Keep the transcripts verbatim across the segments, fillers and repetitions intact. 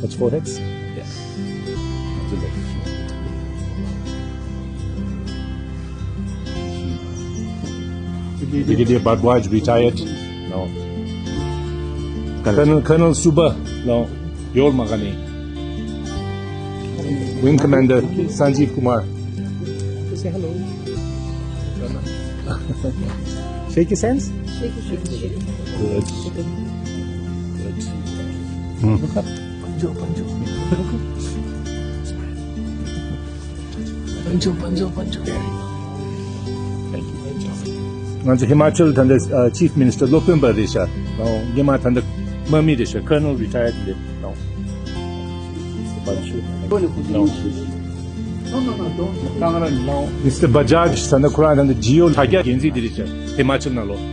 That's four X? Yeah. Brigadier Bhardwaj, retired. No. Colonel, Colonel Suba, no. Yor Magani. Wing Commander Sanjeev Kumar. Say hello. Shake his hands. Shake, shake, shake. Good. Good. Pancho, Pancho. Pancho, Pancho, Pancho. Thank you. ང་ཚོ་ཧི་མ་ཅལ་ད་ལྟ་ཅིཕ་མི་ནི་སི་ཊར་སློབ་སྟོན་པ་རེད་ཤག་རང་སྔོན་མ་ད་ལྟ་དམག་མི་རེད་ཤག Colonel retired རེད། རང་Pancho. No. Mister Bajaj ད་ལྟ་ཁོ་རང་ད་ལྟ་ཇི་ཨོ་ལྷ་རྒྱལ་འགན་འཛིན་དེ་རེད་ཤག་ཧི་མ་ཅལ་ནང་ལོགས།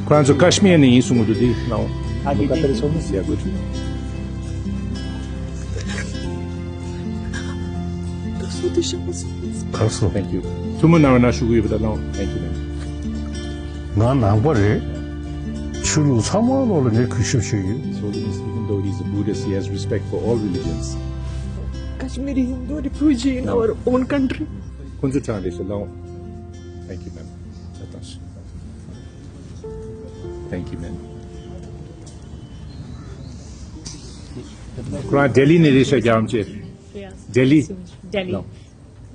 ཁོ་རང་ཚོ་ཀ་ཤི་མིར་ནས་ཡིན་གསུང་གི་འདུག་དེ་ལའོ། ཁ་ཁེ་ཏེ་ཚོ་མི་སི་ཡ་གོ་ཆུ། Thank you. ཐུགས་སྨོན་གནང་བ་ན་ཞུ་གི་ཡོད་པ་དང་ལའོ། Thank you, ma'am. ང་ནང་པ་རེད། ཆོས་ལུགས་ཚང་མ་ལོག་ལ་ངས་གུས་ཞབས་ཞུ་ཡོད། His Holiness, even though he's a Buddhist, he has respect for all religions. Kashmiri Hindu refugee in our own country. ཁོང་ཚོ་ཚང་རེད་ཤག་ལའོ། Thank you, ma'am. Thank you, ma'am. ཁོ་རང་ལྡི་ལི་ནས་རེད་ཤག་རྒྱལ་བ་རིན་པོ་ཆེ། Yeah. ལྡི་ལི། Delhi. No.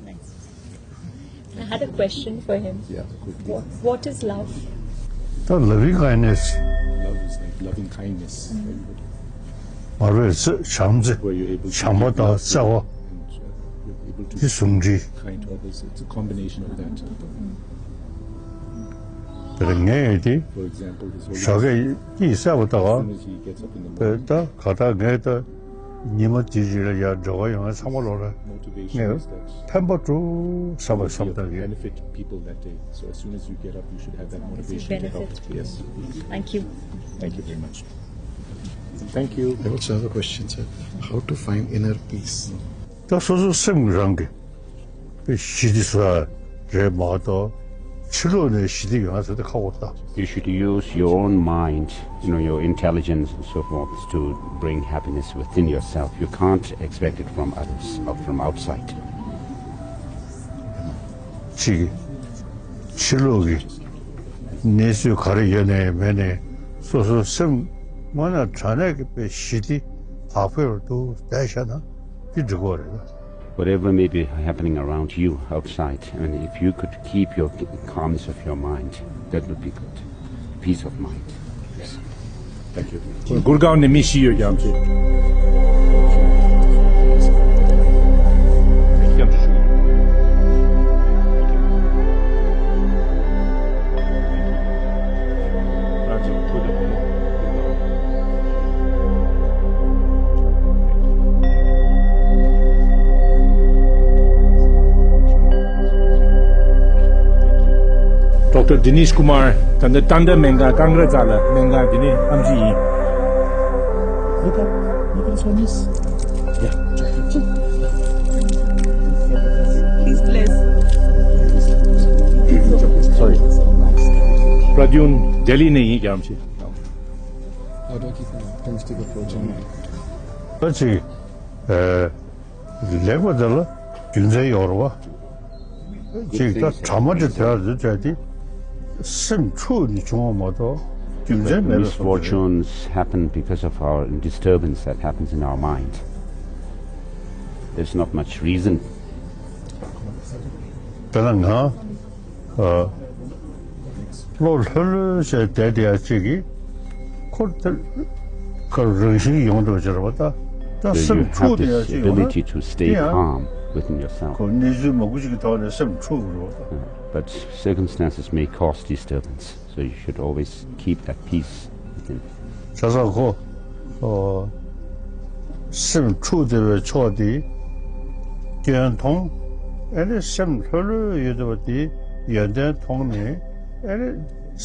Nice. I had a question for him. Yeah, quickly. What, what is love? The loving kindness. Love is like loving kindness. Very good. མ་རེད་ཟེར་བྱམས་བརྩེ། Where you're able to བྱམས་པ་དང་བརྩེ་བ། And, uh, you're able to དེ་ཟུང་འབྲེལ། Kind to others. It's a combination of that. དེ་ལ་ངས་དེ། For example, his whole ཞོགས་ཀས་གཉིད་སད་པ་ད་ག as soon as he gets up in the morning, ད་ག་ད་ངས་ད་ཉི་མ་དེ་རྗེས་ལ་ཡར་འགྲོ་ག་ཡོང་ཡ་ཚང་མ་ལོག་ལ་motivation ངས་is that ཕན་པ་འགྲོ་བསམ་པ་བསམ་ད་གི benefit people that day. So as soon as you get up, you should have that motivation to help. Benefit. Yes. Thank you. Thank you very much. Thank you. I also have a question, sir. How to find inner peace? ད་སོ་སོ་སེམས་རང་གི་པའི་ཞི་བདེ་བཟོ་ཡ་རེད་མ་གཏོགས་ཕྱི་ལོགས་ནས་ཞི་བདེ་ཡོང་ཡ་ཟེར་ཏེ་ཁག་པོ་ད། You should use your own mind, you know, your intelligence and so forth to bring happiness within yourself. You can't expect it from others or from outside. གཅིག་ཕྱི་ལོགས་ཀྱི་གནས་ཚུལ་ག་རེ་ཡོད་ནའི་མེད་ནའི་སོ་སོ་སེམས་དངོས་གནས་དྲང་གནས་ཀྱི་པའི་ཞི་བདེ་བག་ཕེབས་འདུག་བསྡད་བཞག་ན་དེ་འགྲིག་གི་རེད། Whatever may be happening around you outside, I mean, if you could keep your calmness of your mind, that would be good. Peace of mind. Yes. Thank you. Gurgaon ནས་མི་བཞི་ཡོད་རྒྱུ་ཡིན། Doctor Dinesh Kumar, ད་ལྟ་ཏན་ཏན་སྨན་ཁང་། ཀང་ར་ཛ་ལ་སྨན་ཁང་འདི་ནས་ཨེམ་ཆི་ཡིན། Look at, look at this one, yes. Yeah. Please bless. Sorry. Pradyun, Delhi ནས་ཡིན། རྒྱུ་ཡིན། How do I keep my optimistic approach in mind? ད་ཅིག་ཨ། ལེགས་པ་དེ་ལ་རྒྱུ་མཚན་ཡོད་རེད་བ། ཅིག་ད་དྲ་མ་འདྲ་དེ་ལ་འདི་བྱས་ཏེ་སེམས་འཁྲུག་ནས་བྱུང་བ་མ་གཏོགས་རྒྱུ་མཚན་མེད་པའི་བཟོ་འདྲ་རེད། Misfortunes happen because of our disturbance that happens in our mind. There's not much reason. དཔེར་ན་ང་ཨ། བློ་ལྷོད་ལྷོད་བྱས་བསྡད་བསྡད་ཡ་གཅིག་གིས་ཁོ་དེ་ཁོ་རང་བཞིན་ཡོང་འགྲོ་བྱེད་རེད་བ། ད་ད་So you སེམས་འཁྲུག་have བསྡད་ཡ་this གཅིག་ཡོང་ན་ability to stay དེ་ཡང་calm within yourself. ཁོ་གནས་ཚུལ་མང་པོ་ཞིག་གི་ཐོག་ནས་སེམས་འཁྲུག་གི་རེད་བ། But circumstances may cause disturbance, so you should always keep that peace within. བྱས་ཙང་ཁོ་ཨོ། སེམས་འཁྲུག་བསྡད་པའི་ཕྱོགས་དེ་སྐྱོན་མཐོང་། ཨེ་ནི་སེམས་ལྷོད་ལྷོད་ཡོད་བསྡད་པ་དེ་ཡོན་ཏན་མཐོང་ནས། ཨེ་ནི་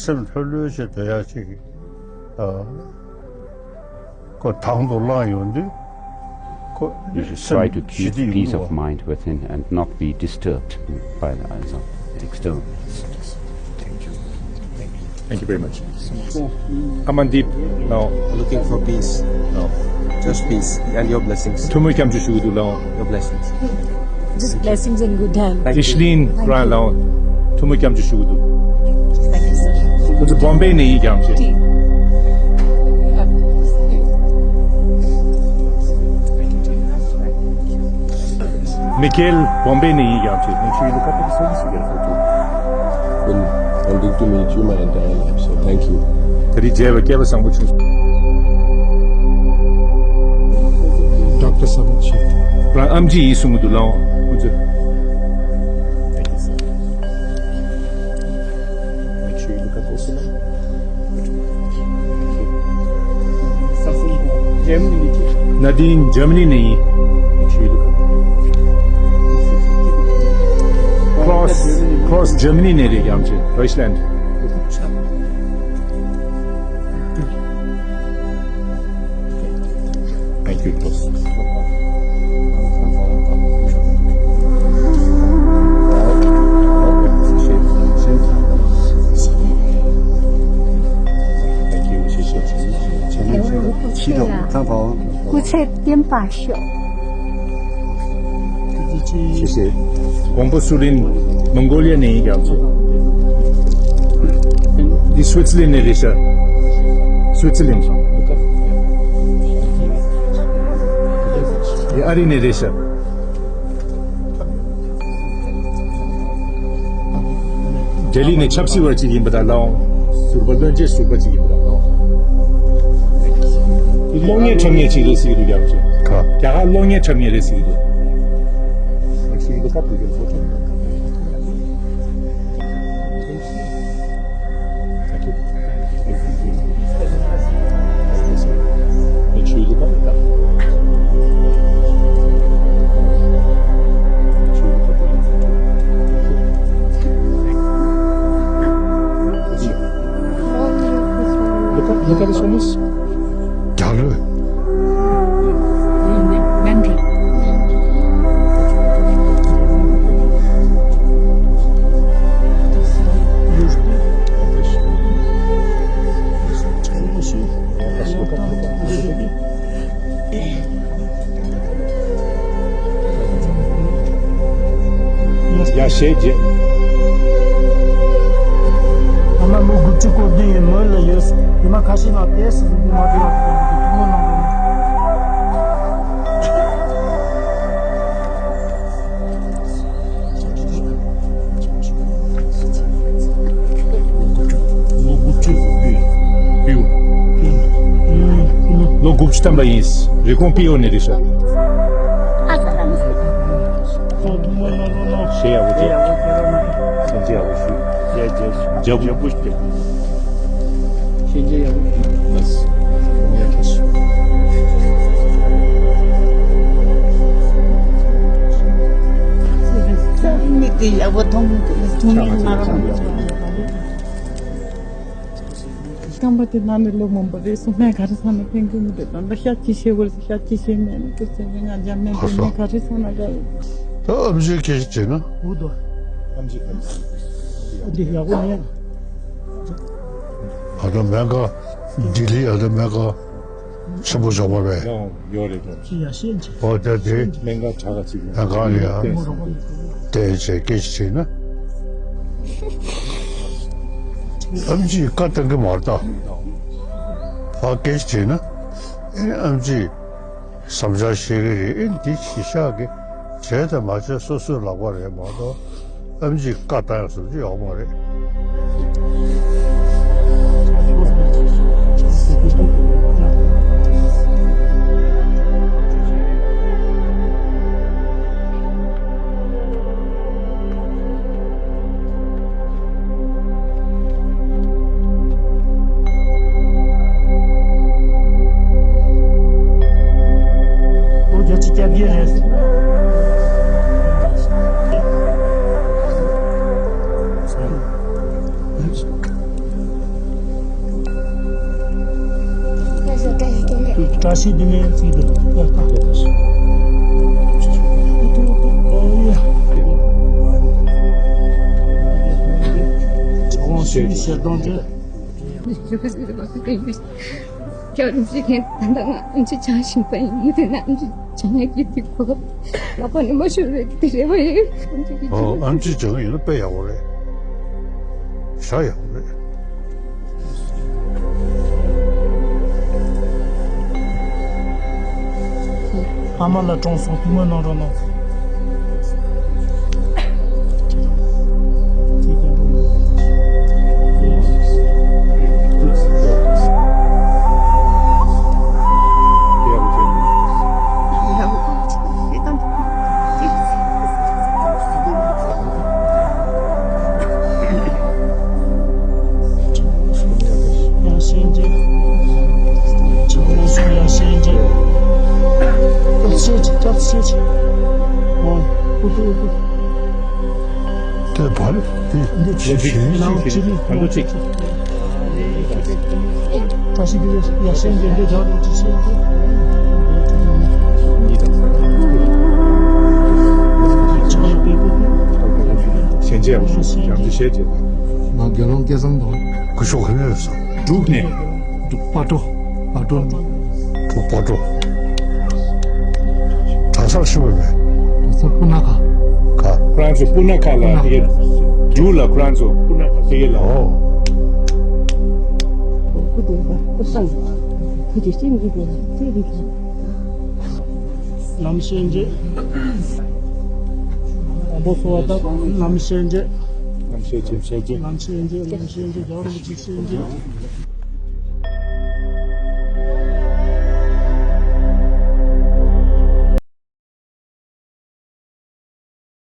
སེམས་ལྷོད་ལྷོད་བྱས་སྡོད་ཡག་ཅིག་ཨ། ཁོ་དང་དུ་བླངས་ཡོང་དུས་ཁོ་You should try སེམས་to keep ཞི་བདེ་peace ཡོང་of གི་རེད་བ། Mind within and not be disturbed by the, uh, some external. Thank you. Thank you. Thank you very much. Amandeep, now. Looking for peace. No. Just peace and your blessings. ཐུགས་སྨོན་སྐྱབས་འཇུག་ཞུ་གི་འདུག་ལགས། Your blessings. Just blessings and good health. Thank you. Ishlin Brown ལགས། ཐུགས་སྨོན་སྐྱབས་འཇུག་ཞུ་གི་འདུག Thank you, sir. ཁོང་ཚོ་བོམ་བེ་ནས་ཡིན་རྒྱུ་ཅིག་མི་ཁེལ་བོམ་བེ་ནས་ཡིན་རྒྱུ་ཅིག Make sure you look up at the service you get a photo. Been wanting to meet you my entire life, so thank you. ད་རེས་མཇལ་བའི་སྐལ་བ་བཟང་པོ་བྱུང་སོང་། Doctor Sabachi. རང་ཨེམ་ཆི་ཡིན་གསུང་གི་འདུག་ལགས། ཁོང་ཚོས། Thank you, sir. Make sure you look at those. Nadine, Germany ནས་ཡིན། Make sure you look at Cross, Cross Germany ནས་རེད། རྒྱུ་ཅིག Deutschland. Thank you, Cross. སྐུ་ཚེ་བརྟན་པར་ཤོག་ཤེས་ཤེས། ཀོང་པོ་སུ་ལིན། མོང་གོ་ལི་ཡ་ནས་ཡིན་རྒྱུ་ཅིག་འདི་སུའི་ཙི་ལན་ནས་རེད་ཤག་སུའི་ཙི་ལན། འདི་ཨ་རི་ནས་རེད་ཤག་ལྡི་ལི་ནས་ཆབ་སྲིད་པ་ཅིག་ཡིན་པ་དང་ལགས། ཟུར་པ་བློན་ཆེན་ཟུར་པ་ཅིག་ཡིན་པ་དང་ལགས། འདི་གློག་བརྙན་འཁྲབ་མཁན་ཅིག་རེད་ཟེར་གྱི་འདུག་རྒྱུ་ཅིག་ག་རྒྱ་གར་གློག་བརྙན་འཁྲབ་མཁན་རེད་ཟེར་གྱི་འདུག Make sure you look up, you get a photo. Thank you. Make sure you look up. Make sure you look up. Look up, look at this one, miss. རྒྱ་ལོས། ཡ་ཤེས་རྗེས། ཨ་མ་ལོ་དགུ་བཅུ་གོ་བདུན་ཡིན་མོད་ལ་ཡོད། ཉི་མ་ཁ་ཤས་ནང་ཏོག་ཙམ་མ་བདེ་བ་ཐུག་འདུག་ཐུགས་སྨོན་གནང་རོགས། ལོ་དགུ་བཅུ་ཐམ་པ་ཡིན། རི་ཀོན་པི་ཨོ་ནས་རེད་ཤག་ཤེས་ཡག་པོ་བྱས། ཤེས་ཡག་པོ་ཞུ། རྒྱ་རྒྱ་རྒྱ་བུ་ཞུ། ཤེས་རྒྱ་ཡག་པོ་ཞུ། ལགས། ངས་ཐོས་སོང་། མིག་གི་ཡག་པོ་མཐོང་མི་ཐུབ་ནས་ཐུགས་སྨོན་གནང་རོགས། རྐང་པ་དེ་ནང་ནས་ལོ་མང་པོ་རེད་སོང་། ངས་ག་རེ་བསམ་ན་ཕན་གི་མི་འདུག་ད་ལྟ་ཤ་ཅིག་བྱེད་དགོས་ཟེར། ཤ་ཅིག་བྱེད་མེད་ནས་ཁུ་ཚེ་ང་འཇམ་མེད་ཁོ་དེ་སོང་། ངས་ག་རེ་བསམ་ན་དགའ་ཡོད། ད་ཨམ་ཆིའི་སྐད་ཆ་བྱས་ན། འུ་དོ། ཨམ་ཆི་ཁ་འདི་ཡག་པོ་མེད། ཨ་ད་སྨན་ཁང་། ལྡི་ལི་ཨ་ད་སྨན་ཁང་ཆེན་པོ་འཇོག་པ་རེད། ཡོད་རེད་དོ། ཅི་ཡ་ཤེས་ཅི། ཨོ་ད་དེ། སྨན་ཁང་གྲྭ་ཁ་ཅིག་སྨན་ཁང་ལ་ཡ། བསྟན་སོང་། བསྟན་བྱས་སྐད་ཆ་བྱས་ན། ཨམ་ཆིས་བཀའ་བཏང་གི་མ་རེད་ད། ཕར་སྐད་ཆ་དྲིས་ན། ཨེ་ཨམ་ཆིས་བསམ་འཆར་བཤད་གི་རེད། ཨེ་འདི་གཞི་བཞག་གི་བྱས་དང་མ་བྱས་སོ་སོའི་ལག་པ་རེད་མ་གཏོགས། ཨམ་ཆིས་བཀའ་བཏང་ཡག་བཟོ་རྒྱུ་ཡོད་མ་རེད། ལོ་བརྒྱད་ཅུ་གྱ་བརྒྱད་རེད། བཀྲ་ཤིས་བདེ་ལེགས་ཚིག་འདི། ཨོ་ཡ། ཞེས་གཏོང་རྒྱུ། སྐྱབས་རིན་པོ་ཆེ་མཁན་ད་ལྟ་ང་ཨམ་ཆི་སྦྱང་བཞིན་པ་ཡིན། དེ་ན་ཨམ་ཆི་སྦྱང་ཡག་གི་དུས་གོ་ལག་པ་ནས་མ་ཤོར་བའི་དེ་རེད་པ་ཡིན། ཨམ་ཆི་གི་ཨོ། ཨམ་ཆི་སྦྱང་ཡིན་ན་དཔེ་ཡག་པོ་རེད། ཞེ་དྲག་ཡག་པོ་རེད། ཨ་མ་ལགས་གྲོངས་སོང་། ཐུགས་སྨོན་གནང་རོགས་གནང་། ཡང་ཤེས་འདྲེ། ཆུ་བོ་སོང་ཡང་ཤེས་འདྲེ། སྐྱབས་ཤེས་ཀྱི་སྐྱབས་ཤེས་ཀྱི། ཨོ། ཨུ་ཏུ་ཨུ་ཏུ། དེ་བར་དེ་འདི་ཆུ་ཆུ་ནང་ཆུ་རི་ནང་ཆུ། བཀྲ་ཤིས་བདེ་ལེགས། ཡ་ཤེས་འདྲེ་འདི་རྒྱག་རོགས་ཀྱི་ཤེས་འདྲེ། ཞལ་མཇལ་ཡག་པོ་ཞུ། ཡང་ཅིག་ཞལ་མཇལ། ང་དགེ་སློང་སྐལ་བཟང་དང་། སྐུ་ཞབས་ག་ནས་ཡོད་སོང་། འབྲུག་ནས། འབྲུག་སྤ་གྲོ། སྤ་གྲོ། འབྲུག་སྤ་གྲོ། གྲྭ་སར་ཞུ་བ་རེད། གྲྭ་ས་སྤུ་ན་ཁ། ཁ། ཁོ་རང་ཚོ་སྤུ་ན་ཁ་ལ། སྤུ་ན་ཁ། དེ་ག་འབྲུག་ལ་ཁོ་རང་ཚོ་སྤུ་ན་ཁ་དེ་ག་ལ། ཨོ། སྐུ་གདུང་དང་སྐུ་བསང་། བུ་དེ་ཤིང་གི་དེ་ལ་རྩེ་རིགས་ལ། ལམ་ཤེས་འདྲེ། དང་པོ་གསོལ་བ་བཏབ། ལམ་ཤེས་འདྲེ། ལམ་ཤེས་འདྲེ། ལམ་ཤེས་འདྲེ། ལམ་ཤེས་འདྲེ། རྒྱལ་བ་རིན་པོ་ཆེ་ཤེས་འདྲེ།